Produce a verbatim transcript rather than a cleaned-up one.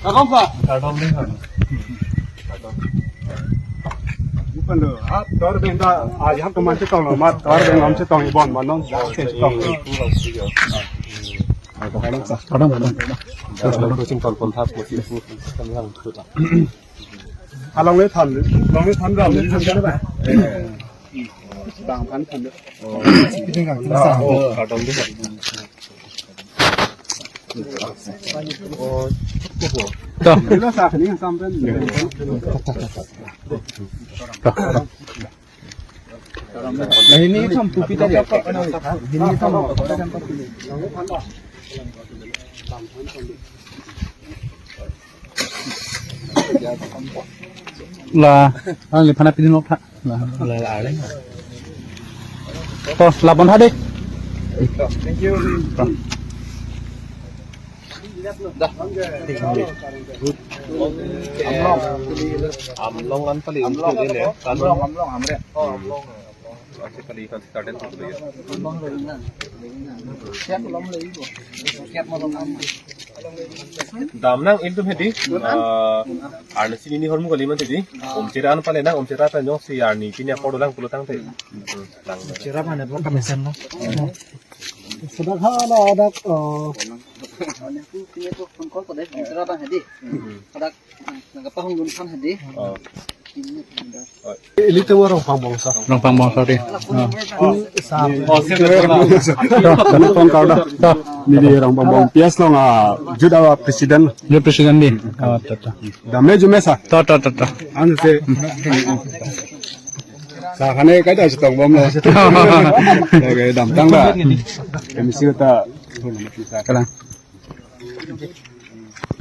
Kakam pa? Bukan lo. Ah, tor benda, ah, yang teman cetong lo, mat, tor benda cetong ibon, manon, cetong. Kadang, kadang. Kadang, kadang. Kucing tolpon thap, kucing pun, kami yang tuta. Along le than, along le than dam, le than dam. Bang than than. Oh, oh, kadang deh. Oh, oh. Toh. Ini lah sah, ini sampai. Toh. Nah, ini kan tupi tadi. Ini kan. La, ah, le phana pidin lok tha. La, la, la, la. To, la bon tha dei. Thank you. Amlong. Amlong an pali. Amlong, amlong, amlong, amlong, amlong. Amlong. Amlong. Amlong. Dam nang-il atum hedi, ah, arnisi hini ahormu kali mati hedi, Omchera an pale nang, Omchera ta jongsi arni pini apor dolang pulo tangte. Hmm, lang. Omchera mane bo kamesen lo. Sudah ha la adak, eh, Omchera bang hedi. Adak nangkapahong dun than hedi. Oh. Ili atum Rongphang bangso. Rongphang bangso dei. Ah. Ini Rongphang bangso. Ini Rongphang bangso. P S long, ah, Youth a president. Youth president dei. Oh, to, to. Dam le arjume sah. To, to, to, to. Ansi. Sah kane kai ta cetong bom lo. Oke, damtang ta. M C ta. Kalang.